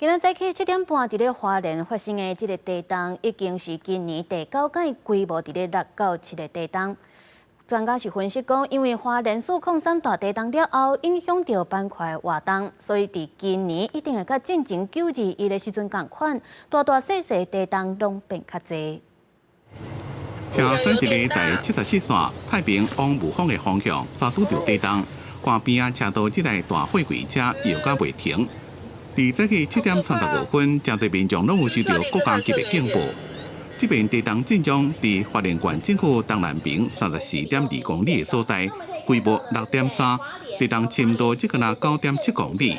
今仔早起7點半，佇咧花蓮發生的這个地動，已經是今年第九擺規模佇咧6到7个地動。專家是分析講，因為花蓮四空三大地動了後，影響著板塊活動，所以佇今年一定會佮進前9·21的時陣仝款，大大細細地動攏變較濟。車駛佇咧台74線太平往霧峰的方向，煞拄著地動，看邊仔車道這台大貨櫃車搖甲袂停。佇早起7點35分，誠濟民眾攏有收著國家級的警報。這遍地動震央佇花蓮縣政府東南爿34.2公里的所在，規模6.3，地動深度只敢若9.7公里。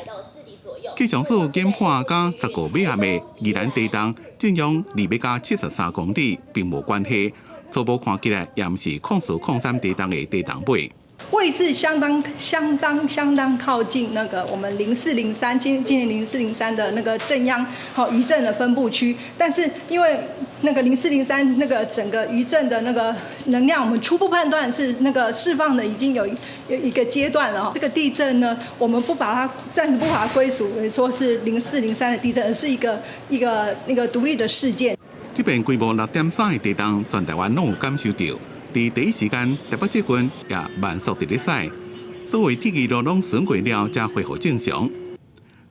氣象署研判，佮10號尾暗的宜蘭地動震央二欲加73公里，並無關係。初步看起來，也毋是0403地動的地動尾。位置相當相當相當靠近那個我們零四零三今年零四零三的那個震央好餘震的分布區，但是因為那個零四零三那個整個餘震的那個能量，我們初步判斷是那個釋放的已經有一個階段了。這個地震呢，我們不把它暫時不把它歸屬為說是零四零三的地震，而是一個那個獨立的事件。這遍規模6.3的地動，全台灣攏有感受著。佇第一時間，台北捷運也慢速佇咧駛，所有鐵支路攏損過了，才恢復正常。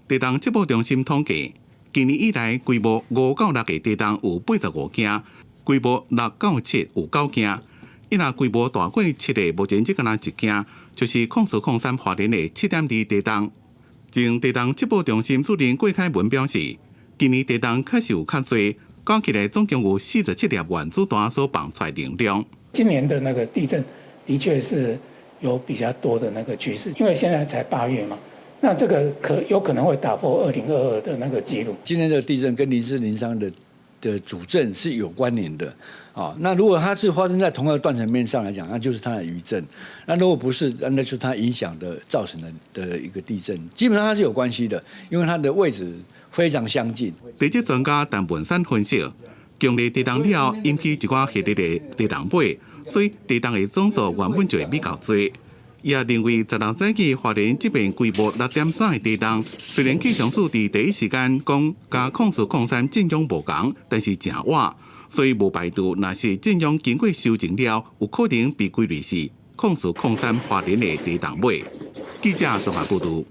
地動測報中心統計，今年以來規模5到6个地動有85件，規模6到7有9件。伊若規模大過7个，目前只敢若一件，就是0403花蓮的7.2地動。前地動測報中心主任郭凱文表示，今年地動確實有較濟，加起來總共有47粒原子彈所放出來能量。今年的那個地震的確是有比較多的那個趨勢，因為現在才8月嘛，那這個有可能會打破2022的那個紀錄。今年的地震跟0403的主震是有關聯的啊。那如果它是發生在同一個斷層面上來講，那就是它的餘震；那如果不是，那就是它影響的造成的一個地震。基本上它是有關係的，因為它的位置非常相近。地質專家陳文山分析，強烈地動了後引起一寡細粒的地動尾，所以地動的總數原本就會比較濟。伊也認為，十六早起花蓮這遍規模6.3的地動，雖然氣象署佇第一時間講佮0403震央無仝，但是誠倚，所以無排除若是震央經過修正了，有可能被歸類是0403花蓮的地動尾。記者綜合報導。